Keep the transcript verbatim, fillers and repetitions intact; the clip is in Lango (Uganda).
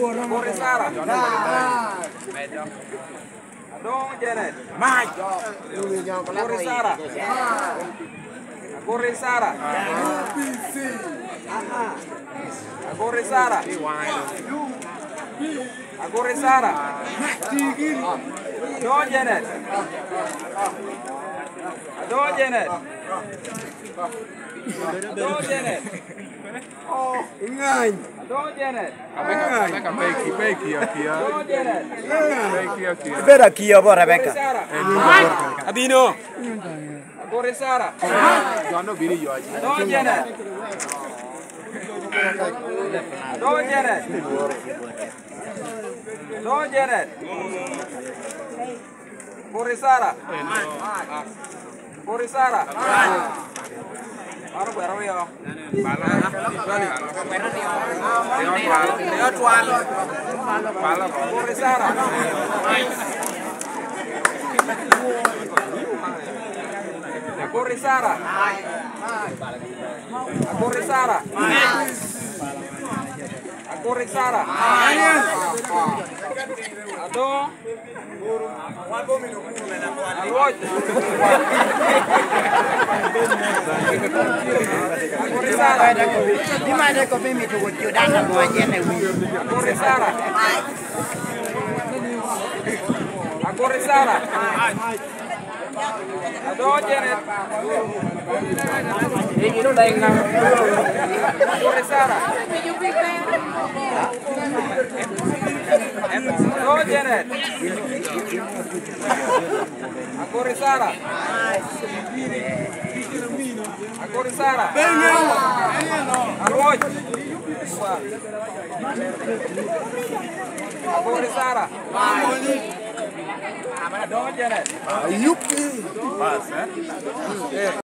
Aguri Sara. Adongo Janet. Aguri Sara. Aguri Sara. Aguri Sara. Aguri Sara. Adongo Janet. Adongo Janet. Adongo Janet. Ingany. Adongo Janet. Rebecca, Rebecca, pe iki, pe iki, akia. Adongo Janet. Pe iki, akia. Ibedo akia bo, Rebecca. Aguri Sara. Abino. Aguri Sara. Jon obino i yo acel. Adongo Janet. Adongo Janet. Adongo Janet. Aguri Sara. Aguri Sara. Mano gwero aryo. Aguri Sara. Aguri Sara. Aguri Sara. Aguri Sara. Adongo. Arwoc. Aguri Sara. Imane ko mi mito wot jo dano mo ajene wi. Aguri Sara. Aguri Sara. Adongo Janet. Aguri Sara. Adongo Janet. Aguri Sara. Aguri Sara. Arwoc. Aguri Sara. Adongo Janet. Ayuki.